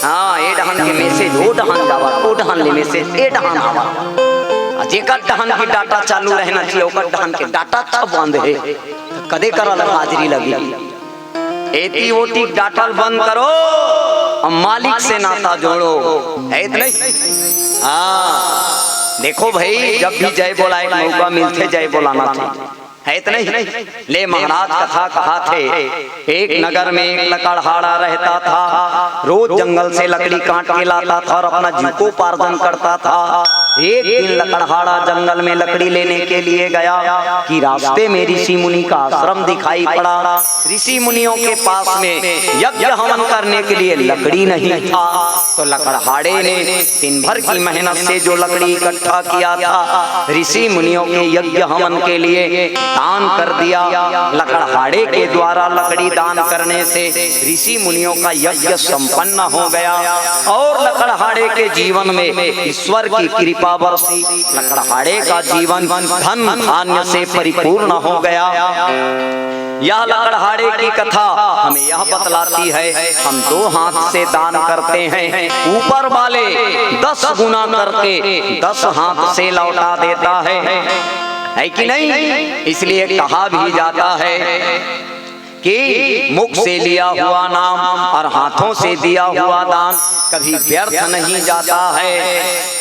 हाँ, ए डहन के मैसेज ओ डहन जावत, ओ डहन ले मैसेज ए डहन आवत। अउ जेकर डहन के डाटा चालू रहना चाहिए, ओकर डहन के डाटा त बंद हे, त कदे करा ल हाजिरी लगही? एती ओती डाटा ल बंद करो, अउ मालिक से नाता जोड़ो, हे त नहीं? हाँ, देखो भई, जब भी जय बोलाय के मौका मिलथे, जय बोलाना चाहिए। हे त नहीं? ले महाराज कथा कहाथे, एक नगर में एक लकड़हारा रहता था। रोज जंगल से लकड़ी काट के लाता था और अपना जीविकोपार्जन करता था। एक दिन लकड़हारा जंगल में लकड़ी लेने के लिए गया कि रास्ते में ऋषि मुनि का आश्रम दिखाई पड़ा। ऋषि मुनियों के पास में यज्ञ हवन करने के लिए लकड़ी नहीं था, तो लकड़हारे ने दिन भर की मेहनत से जो लकड़ी इकट्ठा किया था, ऋषि मुनियों के यज्ञ हवन के लिए दान कर दिया। लकड़हारे के द्वारा लकड़ी दान करने से ऋषि मुनियों का यज्ञ संपन्न हो गया और लकड़हारे के जीवन में ईश्वर की कृपा बरसी। लकड़हारे का जीवन धन धान्य से परिपूर्ण हो गया। यह लकड़हारे की कथा हमें यह बतलाती है, हम दो हाथ से दान करते हैं, ऊपर वाले दस गुना करके दस हाथ से लौटा देता है, है कि नहीं? इसलिए कहा भी जाता है कि मुख से लिया हुआ नाम और हाथों से दिया हुआ दान कभी व्यर्थ नहीं जाता है।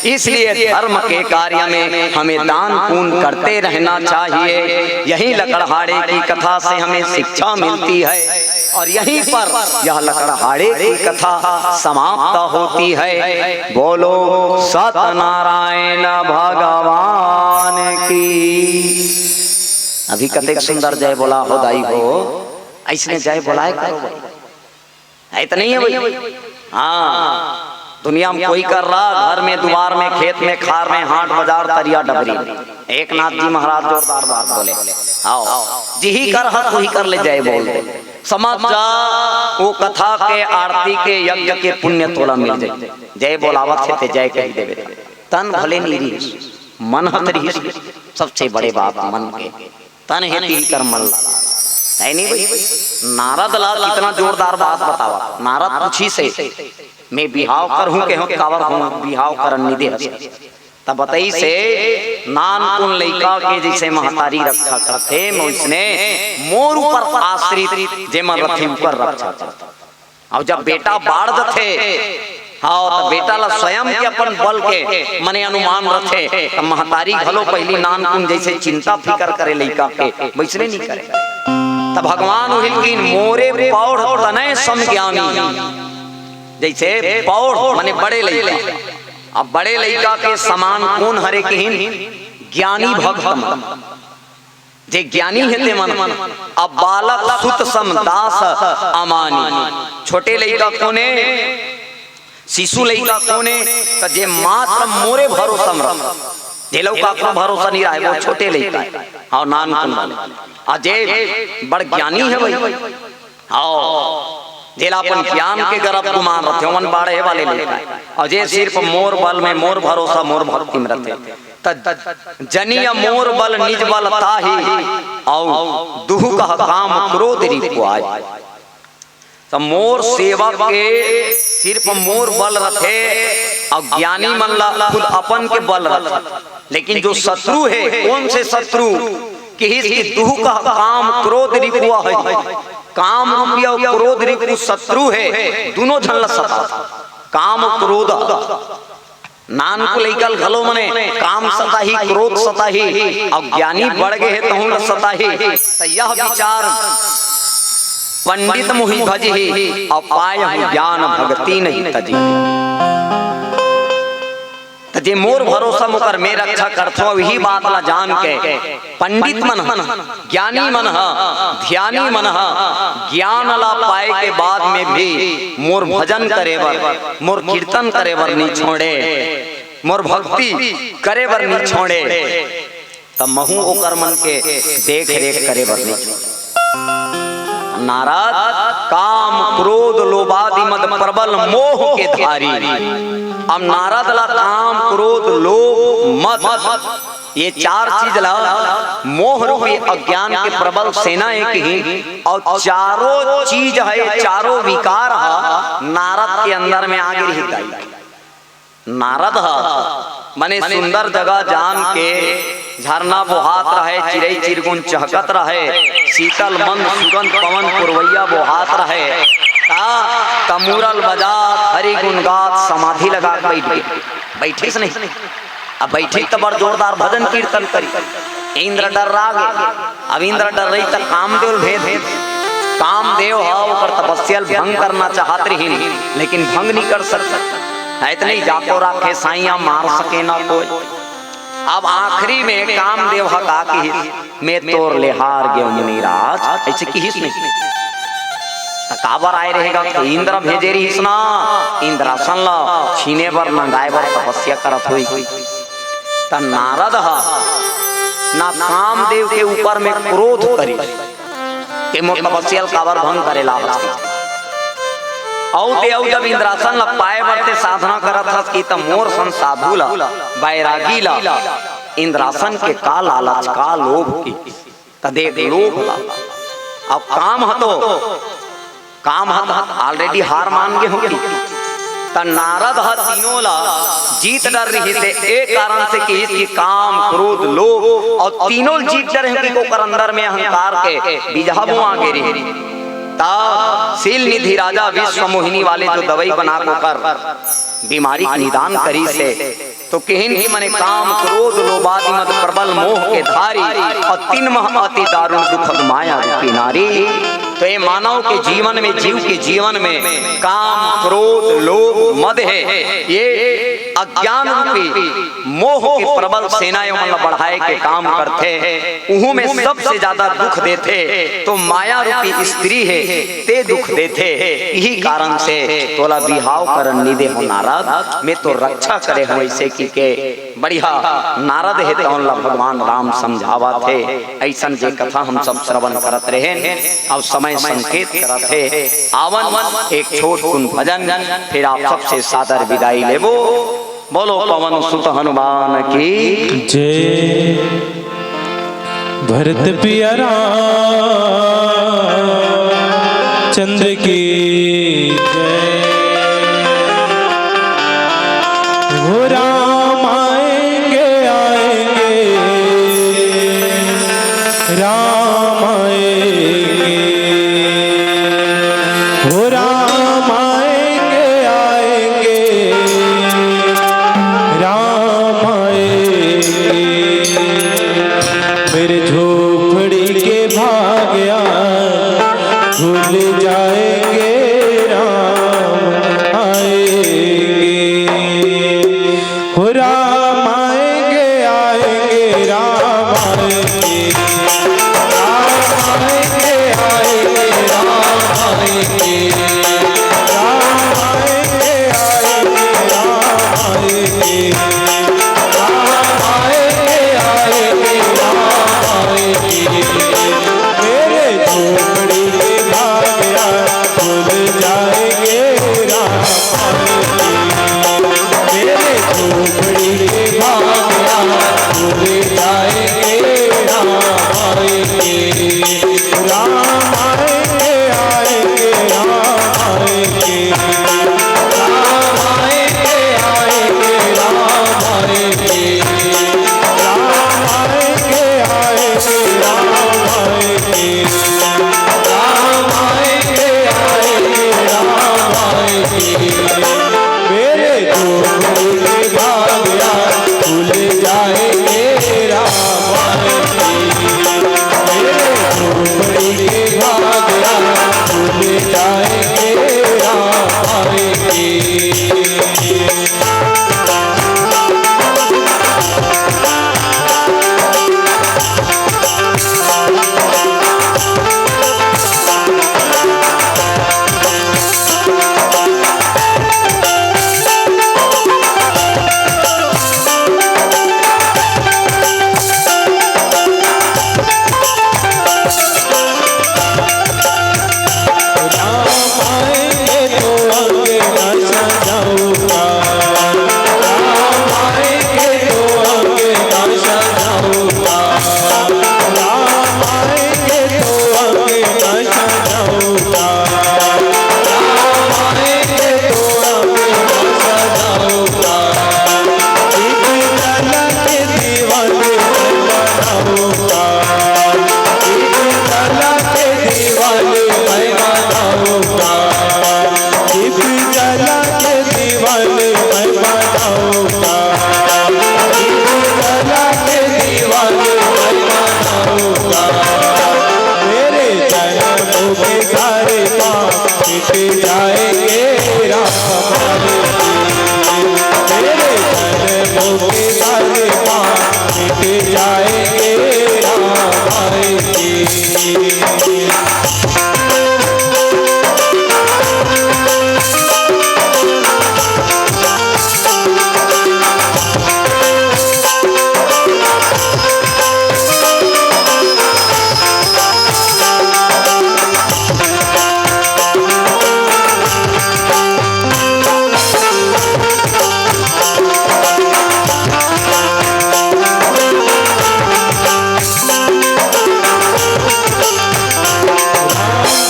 इसलिए धर्म के कार्य में हमें दान पुण्य करते रहना चाहिए। यही लकड़हारे की कथा से हमें शिक्षा मिलती है और यहीं पर यह लकड़हारे की कथा समाप्त होती है। बोलो सतनारायण भगवान की। अभी कतेक सुंदर जय बोला हो दाई हो, अइसने जय बोलाय करो भाई। हे त नहीं हे भाई? हाँ, दुनिया में कोई कर रहा, घर में, दुवार में, खेत में, खार में, हाट बाजार, तरिया डबरी में। एकनाथ जी महाराज जोरदार बात बोले। आओ, जिही कर हस, उही कर ले जय बोल दे। समझ जा, वो कथा के, आरती के, यज्ञ के पुण्य तोला मिल जाय। जय बोलावत हे ते जय कहि देबे। तन भले नी रिहिस, मन ह त रिहिस, सबसे बड़े बात मन के। तन हे तिही कर मन ला। हे नी भाई? नारद ला कितना जोरदार बात बतावत। नारद पूछिस हे, "मैं बिहाव करहूं के हों, काबर हों बिहाव करन नी दे हस?" त बताइस हे, "नानकुन लइका के जइसे महतारी रक्षा करथे, वइसने मोर ऊपर आश्रित जेमन रथे, ऊपर रक्षा करथे।" अउ जब बेटा बाढ़ जथे, हाँ, त बेटा ला स्वयं के अपन बल के मने अनुमान रथे, त महतारी घलो पहिली नानकुन जइसे चिंता फिकर करे लइका के, वइसने नी करे। त भगवान उहिल कि मोरे पौढ़ तनय सम ज्ञानी, जइसे पौढ़ मने बड़े लइका, अब बड़े लइका के समान कोन हरे किहिन? ज्ञानी भक्त मन। जे ज्ञानी हे ते मन। अब बालक सुत सम दास अमानी। छोटे लइका कोने, शिशु लइका कोने, त जे मात्र मोरे भरोसा म रह, जेला काकरो भरोसा नी राहय, वो छोटे लइका हे। अउ नानकुन वाले। अउ जे बड़ ज्ञानी हे भाई, हाँ, जेला अपन ज्ञान के गर्व गुमान रथे, ओमन बाढ़े वाले लइका। अउ जे सिर्फ मोर बल में, मोर भरोसा, मोर भक्ति में रथे। त जनिय मोर बल निज बल ताही, अउ दुहु कह काम क्रोध रिपुआई। त त मोर सेवक के सिर्फ मोर बल रथे, अउ ज्ञानी मन ला खुद अपन के बल रथे। लेकिन जो शत्रु हे, कोन से शत्रु? किहिस कि दुहू कह काम क्रोध रिपुआ हे। काम रूपी अउ क्रोध रिपु शत्रु हे, दूनों झन ला सताथे। काम क्रोध नानकुन लइका ल घलो मने काम सताही, क्रोध सताही, अउ ज्ञानी बढ़ गे हे तहूं ल सताही। त यह विचार पंडित मुहि भजही, अउ पायहु ज्ञान भगति नहीं तजी। त जे मोर भरोसा मोकर में रक्षा करथो, इही बात ला जान के पंडित मन ह, ज्ञानी मन ह, ध्यानी मन ह ज्ञान ला पाए के बाद में भी मोर भजन करे बर, मोर कीर्तन करे बर नी छोड़े, मोर भक्ति करे बर नी छोड़े, त महूं ओकर मन के देख रेख करे बर नी छोड़े। नारद, काम क्रोध लोभादि मद प्रबल मोह के धारी। अब नारद ला काम क्रोध लोभ मद, ये चार चीज ला, मोह रूपी अज्ञान के प्रबल सेना हे किहिस, अउ चारों चीज हे, चारों विकार ह नारद के अंदर में आगे रही दाई। नारद ह मने सुंदर जगह जान के, झरना बोहात रहे, चिरई चिरगुन चहकत रहे, शीतल मंद सुगंध पवन पुरवैया बोहात रहे, त तमूरल बजात, हरि गुन गात, समाधि लगा के बैठ गे। बैठिस नहीं, अब बैठी त बड़ जोरदार भजन कीर्तन करी। इंद्र डर्रा गे, अब इंद्र डर्रही त कामदेव भेद हे। कामदेव ह ओकर तपस्या ल भंग करना चाहत रहिन, लेकिन भंग नहीं कर सकत। है त नहीं, जाको राखे साइया, मार सके ना कोई। अब आखिरी में कामदेव ह का किहिस, "मैं तोर ले हार गेंव मुनिराज," ऐसे किहिस नहीं। त काबर आए रहेगा, त इंद्र भेजे रहिस ना, इंद्रासन ला छीने बर, नंगाए बर तपस्या करत होही। त नारद ह ना कामदेव के ऊपर में क्रोध करिस, के मोर तपस्या ल काबर भंग करे ला हस? अउ ते अउ जब इंद्रासन ल पाए बर ते साधना करत हस कि त मोर सन साधु ल, बैरागी ल, इंद्रासन के का लालच, का लोभ की? त देख लोभ ला। अब काम ह तो, काम ह त already हार मान गे होही। त नारद ह तीनों ला जीत डर रहिस हे, ए कारण से किहिस कि काम, क्रोध, लोभ अउ तीनों ल जीत डरे होही कि ओकर अंदर में अहंकार के बीजहा बोआ गे रहिस। त शील निधि राजा विश्व मोहिनी वाले जो दवाई बना के ओकर बीमारी के निदान करिस हे, तो किहिन कि मने काम, क्रोध, लोभादि मद प्रबल मोह के धारी, अउ तिन मह अति दारुण दुखद माया रूपी नारी। तो ये मानव के जीवन में, जीव के जीवन में काम, क्रोध, लोभ, मद हे, ये अज्ञान रूपी मोह के प्रबल सेना ये मन ला बढ़ाए के काम करथे। उहू में सबसे ज्यादा दुख देथे तो माया रूपी स्त्री हे, ते दुख देथे। इही कारण से तोला बिहाव करन नी दे हों नारद, मैं तोर रक्षा करे हों, ऐसे कहिके बढ़िया नारद हे तौन ला भगवान राम समझावत हे। अइसन जे कथा हम सब श्रवण करत रहेन, अब समय संकेत करत हे। आवन एक छोट कुन भजन, फिर आप सबसे सादर विदाई लेबो। बोलो पवन सुत हनुमान की जय। भरत पिया राम चंद्र की जय। हो राम आएंगे, आएंगे, राम आएंगे। हो राम आएंगे, आएंगे, राम आएंगे। मेरे झोपड़ी के भाग्या खुल जाएंगे, राम आएंगे। हो होके सारे पाप मिट जाएंगे राम आएंगे।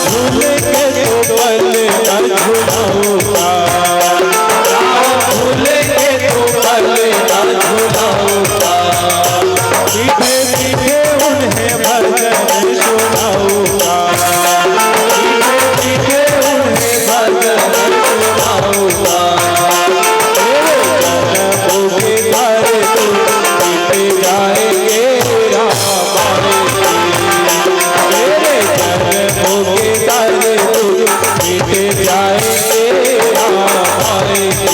भूल के तो पल न भुलाऊंगा, राम भूल के तो पल न भुलाऊंगा। मीठे मीठे उन्हें भजन सुनाऊंगा, मीठे मीठे उन्हें भजन सुनाऊंगा। मेरे जन्मों के सारे दुख मिट जाएंगे राम आएंगे। मेरे जन्मों के सारे दुख मिट जाएंगे राम आएंगे।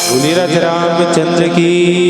बोलिए राधे रामचंद्र की।